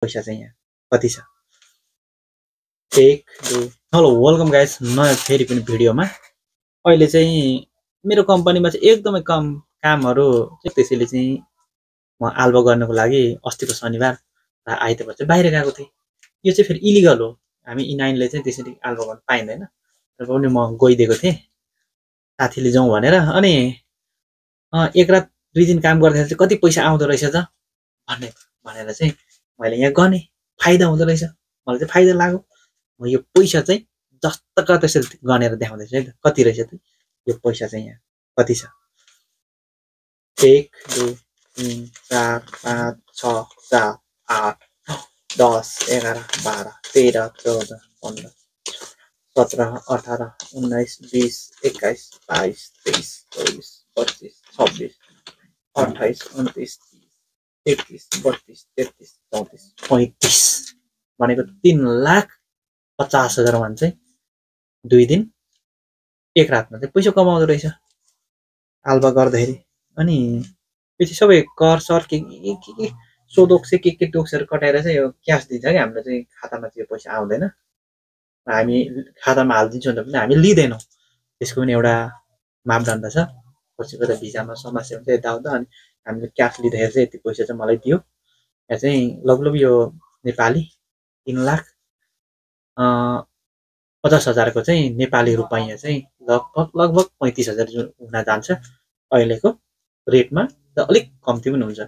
पैसा चाहिँ यहाँ कति छ 1 2 हेलो वेलकम गाइस नयाँ फेरि पनि भिडियोमा अहिले चाहिँ मेरो कम्पनीमा चाहिँ एकदमै कम कामहरु त्यसैले चाहिँ म आल्बा गर्नको लागि अस्तिको शनिबार र आइतबार चाहिँ बाहिर गएको थिएँ यो चाहिँ फेरि इलिगल हो हामी इनाइनले चाहिँ त्यसरी आल्बा गर्न पाइँदैन र पनि म गइदिएको थिएँ साथीले जाउँ भनेर अनि एक रात 2 दिन काम गर्दाखेरि चाहिँ कति पैसा आउँदो रहेछ त भनेर चाहिँ मैले यहाँ गने फाइदा हुँदो रहेछ मलाई चाहिँ फाइदा लाग्यो म यो पैसा चाहिँ जस्तोका त्यसरी गनेर देखाउँदैछु है त कति रहेछ त यो पैसा चाहिँ यहाँ कति छ 1 2 3 4 5 6 7 8 10 11 12 13 14 15 17 18 19 20 21 22 23 24 25 26 28 29 31 32 33 34 35 भनेको 3,50,000 मान चाहिँ 2 दिन एक रातमा चाहिँ पैसा कमाउँदो रहेछ आल्बा गर्दाखेरि अनि यो चाहिँ सबै कर सर के सोदोक चाहिँ के टोक्सहरु कटाएर चाहिँ यो क्याश दिन्छ के हाम्रो चाहिँ खातामा चाहिँ पैसा आउँदैन हामी खातामा हाल्दिन्छौँ भने पनि हामी लिदैनौं त्यसको पनि एउटा मापदण्ड छ कसैको त भिजामा समस्या हुन्छ यताउता अनि हामीले क्याश लिँदाखेरि चाहिँ यति पैसा चाहिँ मलाई दियो यहाँ चाहिँ लगभग यो नेपाली 3,50,000 को चाहिँ नेपाली रुपैयाँ चाहिँ लगभग 35,000 हुन जान्छ अहिलेको रेटमा त अलिक कम्ती पनि हुन्छ